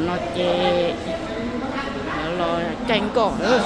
No ces los caij nkoj lawm.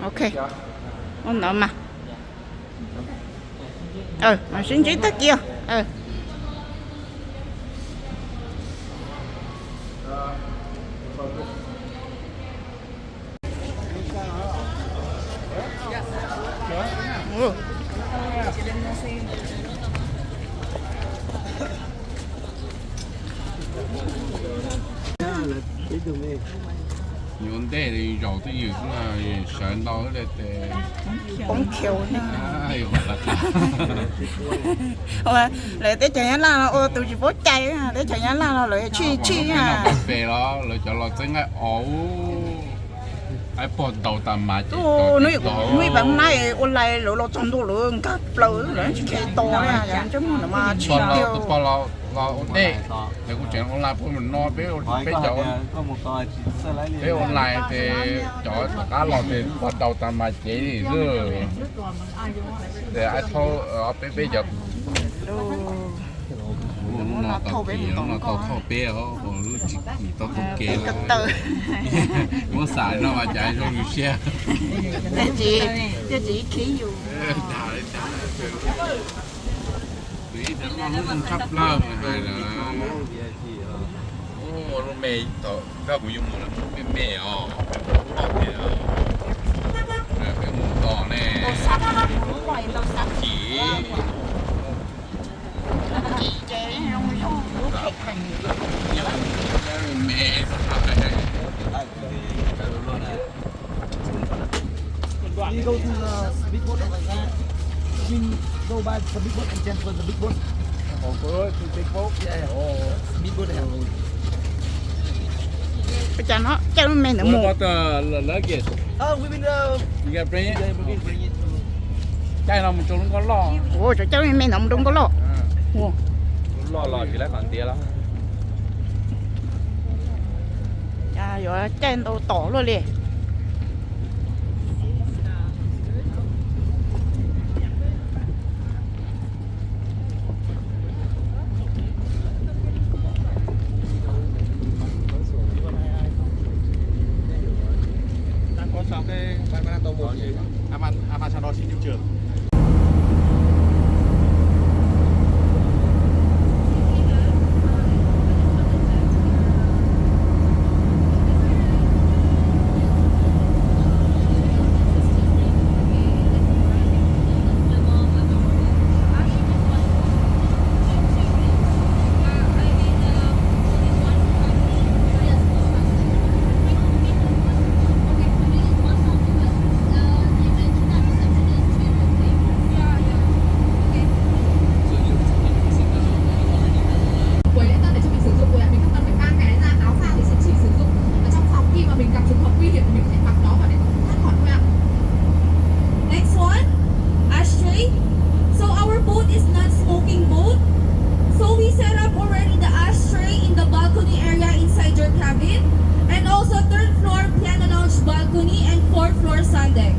Ok. Ua ntawd mas. Mam sib ntsib tag kis. Yuav ntej zaum twj ywm xwb, sawv ntau li tes. Poob khiu. Lawv teb chaws Nyab Laj no ua tus tsis paub cai, teb chaws Nyab Laj no lawv tshwj tshwj. Pem los lawv cov los txeeb nqaij os, pog ntau tas mas ces hnub ib pas hnub na ua lais lawv los txog ntua lawv nkag plaws lawv tsis kheev tos li, tsis muaj ntawd mas tsis tiag. Pog los ua ntej, ces kuv tseem ua lais pog mus no peb, peb cov, peb ua lais ces cov tom qab los ces pog ntau tas mas cev li xwb. Ces peb peb cov lub no tau thauj peb os, lub tsis tau thauj kev. Muab xav no mas cas zoo yus siab. Tus ib tug lub zoo tshaj plaws hais lawm. Ua lub me, koj kuv yuav mus lawm me me os. Peb mus tos ne. Cim. You go to the speedboat over there. You mean go by the big boat and transfer the big boat? Oh, for us to take boat? Yeah, yeah. Oh. Speedboat there. Ua cas no caij lub me ntawd mus? What about the luggage? Oh, we will, uh, you can bring it? Yeah, we can bring it to. Caij no mus rau lub nkoj loj. Ua, caij lub me me no mus rau nkoj loj. Lub loj los tsis laib qhov ntiav los. Yuav caij ntau tom luaj li. Quầy lễ tân để cho mình sử dụng rồi ạ. Mình không cần phải mang cái da áo phao thì sẽ chỉ sử dụng ở trong phòng khi mà mình gặp trường hợp nguy hiểm thì mình có thể mặc nó vào để thoát khỏi thôi ạ. Next one, ashtray. So our boat is not smoking boat. So we set up already the ashtray in the balcony area inside your cabin, and also third floor piano lounge balcony and fourth floor sun deck.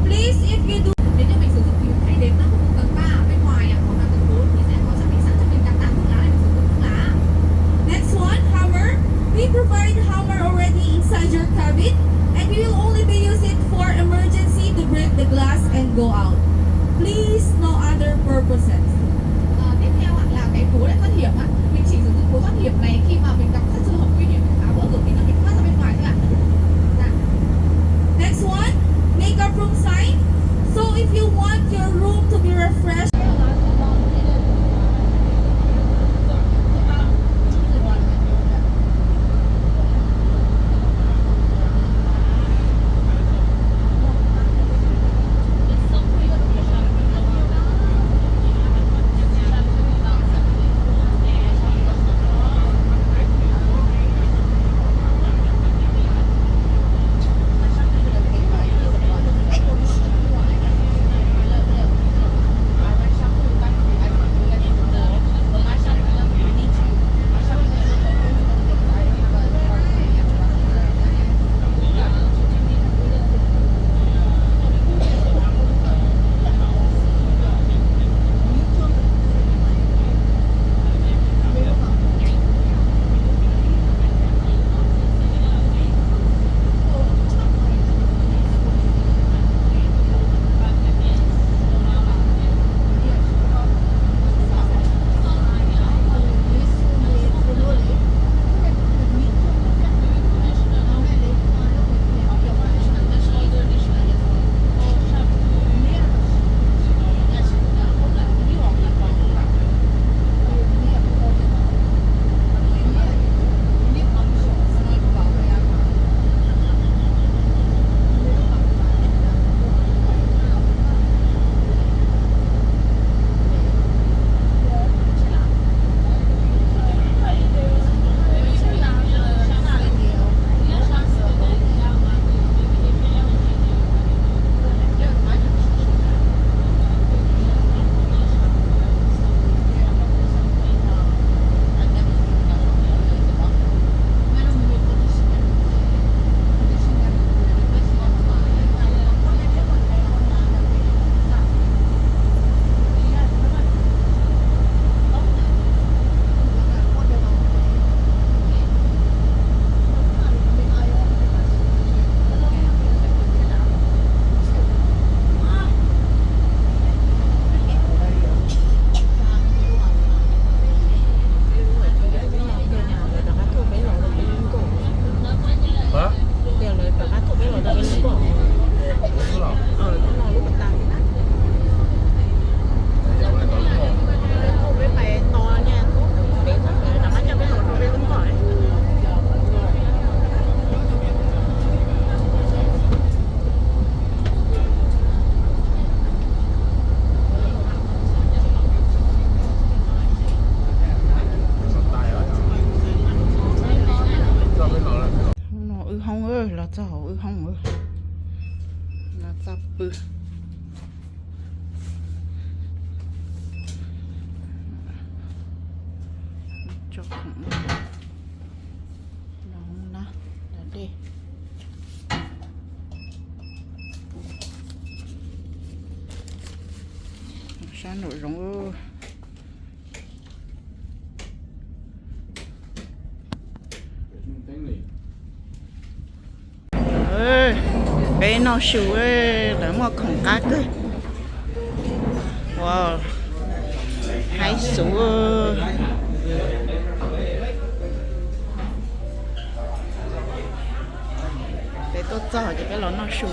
Please, if you do. Nếu như mình sử dụng thì mình thay đến tầng ba ở bên ngoài ạ, còn là tầng bốn thì sẽ có cho mình sẵn cho mình cặp áp thượng lá để mình sử dụng thượng lá. Next one, hammer. We provide hammer already. inside your cabin, and we will only be use it for emergency to break the glass and go out. Please, no other purposes. Ờ, tiếp theo ạ, là cái búa để thoát hiểm ạ. Mình chỉ sử dụng búa thoát hiểm này khi mà mình gặp các trường hợp nguy hiểm, phá vỡ cửa kính là mình thoát ra bên ngoài thôi ạ. Dạ. Next one, make up room sign. So if you want your room to be refreshed, Hnub no wb hoob, los txog hauv wb hoob, los txog pw. Tso khoom los hoob na, los dej. Sab nraum zoov. Peb noj su, lawv muaj khoom qab kawg. Ua, haib xuv. Peb tuaj txog ces peb los noj su.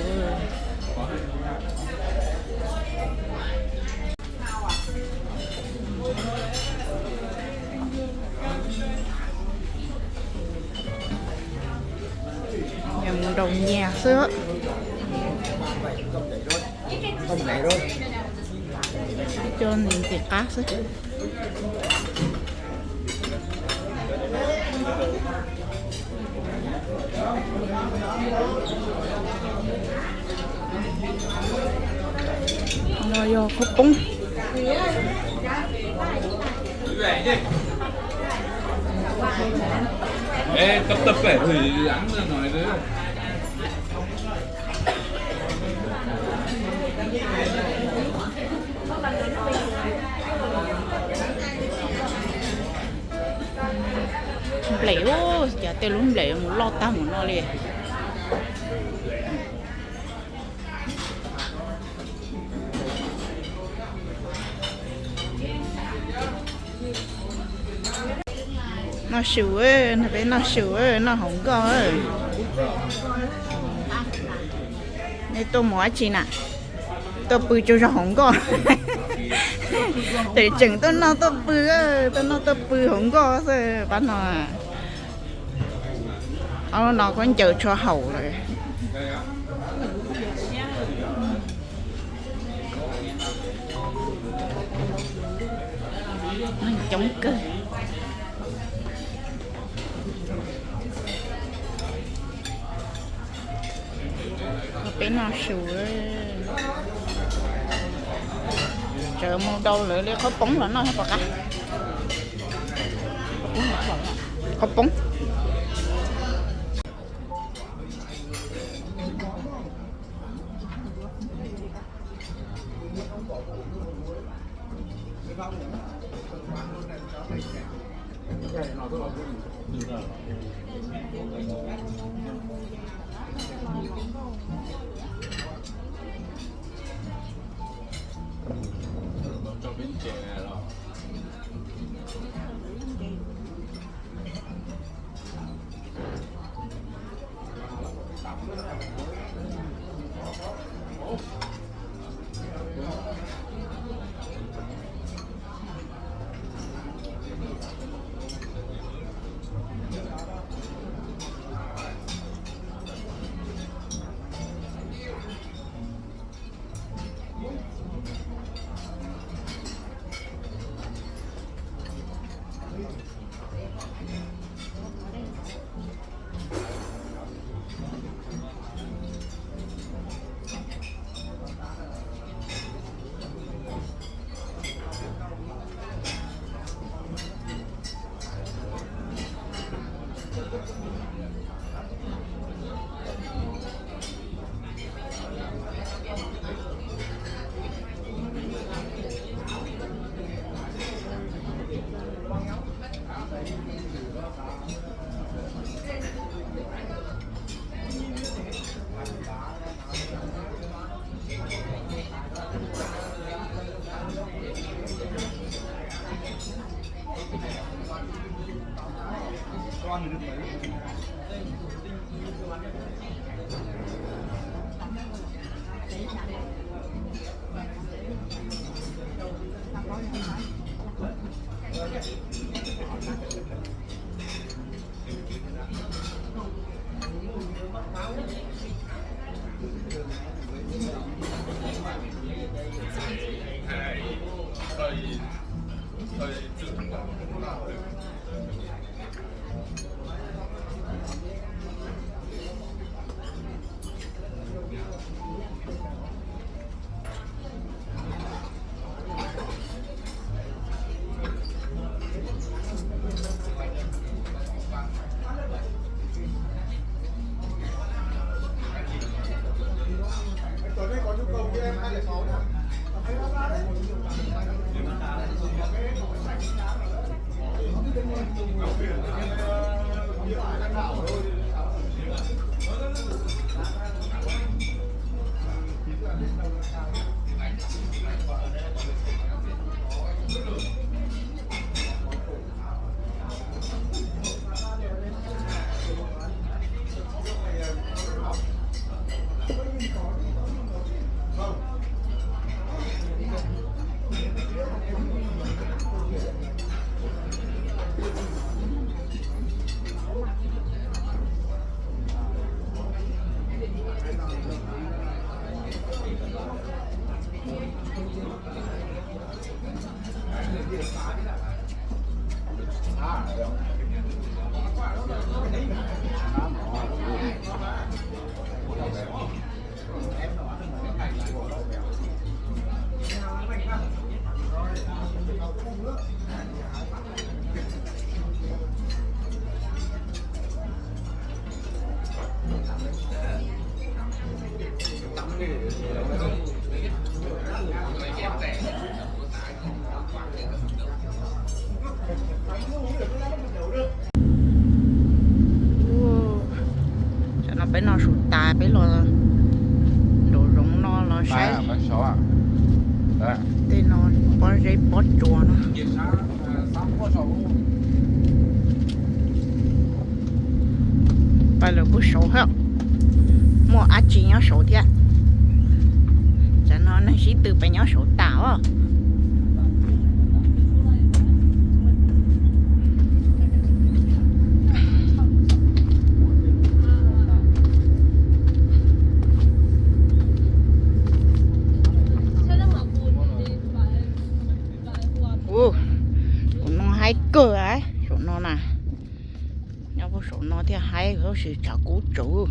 Yog mus nraus nyias xwb. Coj ntxim qab xwb. No yog khaub poob. Nplej, cas tej lub nplej mus loj tag mus no li. Noj su, noj peb noj su, noj hauv nkoj. Nej tuaj mus dab tsi na? Tuaj pw tsaug zog hauv nkoj. Ces tseem tuaj noj tuaj pw, tuaj noj tuaj pw hauv nkoj xwb pab no. Ob lub no kuj ncaws tshua haum lawm. Neeg coob kawg. Peb noj su, tsawv mus rau lawv li qhob poob los noj thiab puas qab. Qhob poob. Peb no su tas peb los nraum zoov no los saib tej no pob zeb pob tsuas no. Pais lawm puag saud hab, muaj dab tsi nyob saud thiab. Tsam no neeg sib tw pem nyob saud tas os. Ua, saum no haib kawg, saum no na. Nyob puag saum no thiaj haib, tab sis tshav kub tshaj.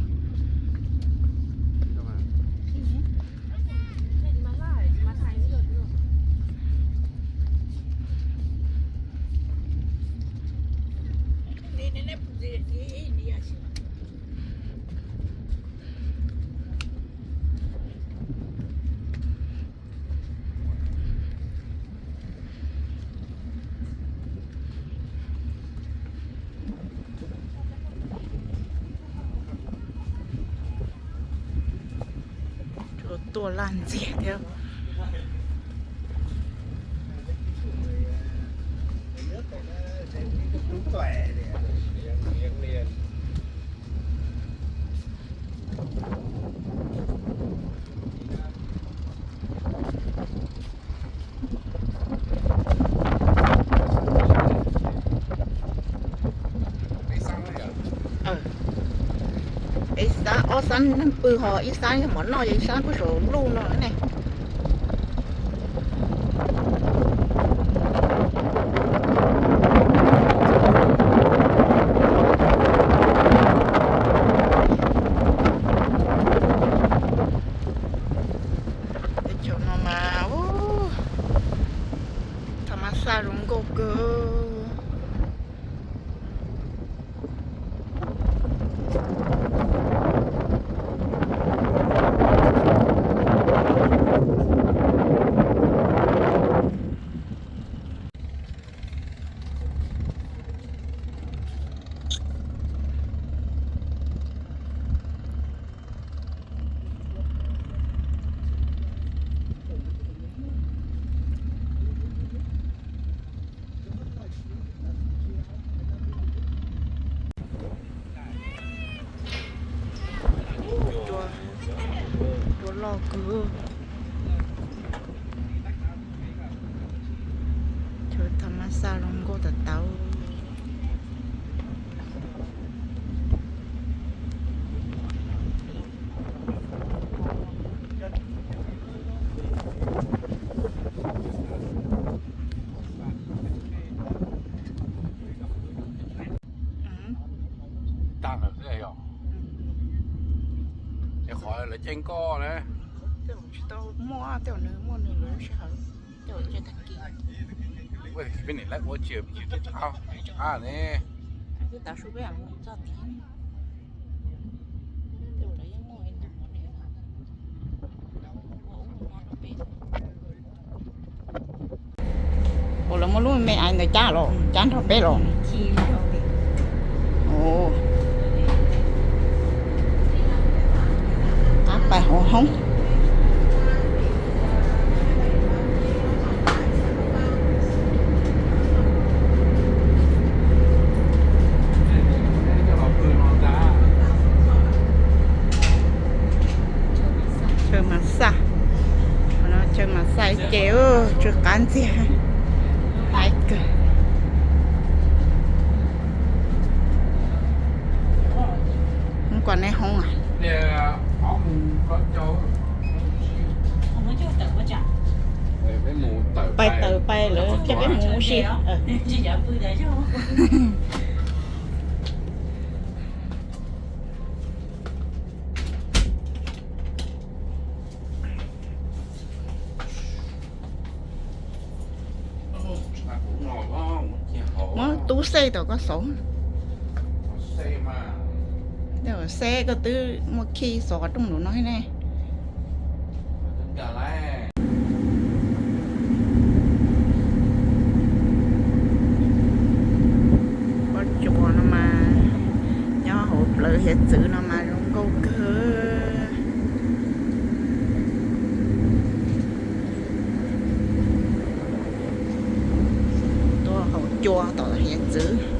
Tuaj laj ntxiag thiab. Ib xab ob xab neeg pw ho ib xab yog mov noj, yog ib xab puag saum luj no ne. Teb chaws no mas, ub, tha mas xaj zoo nkauj kawg. Cua loj kawg. Chaw tha mas xaj zoo nkauj tas tas. Tag lawm xwb yog. Es qhov lawv caij nkoj na. Tej zaum tsis tau muaj, tej zaum nws muaj nws lawv sij hawm. Tej zaum caij tag kis. Peb niam lawv ua tsis tau qab ne. Twb tav su peb mus txog tid. Ua lawv muab lub me me ais ntawd cab los cab nrog peb los. Qab pais hauv hoob. Chaw mas xaj, chaw mas xaj ces tsw qab ntxiag. Haib kawg. Mus kom nej hoob. Pais tawm pais lawv coj peb mus ua si. Muab tub xej tom koj xauv. Tej zaum xej koj twb muaj khij xov qhov rooj lawm no ne. Pob tsuas no mas nyob hauv plawv hiav txwv no mas zoo nkauj. Kawg. Tuaj haus cua tom hiav txwv.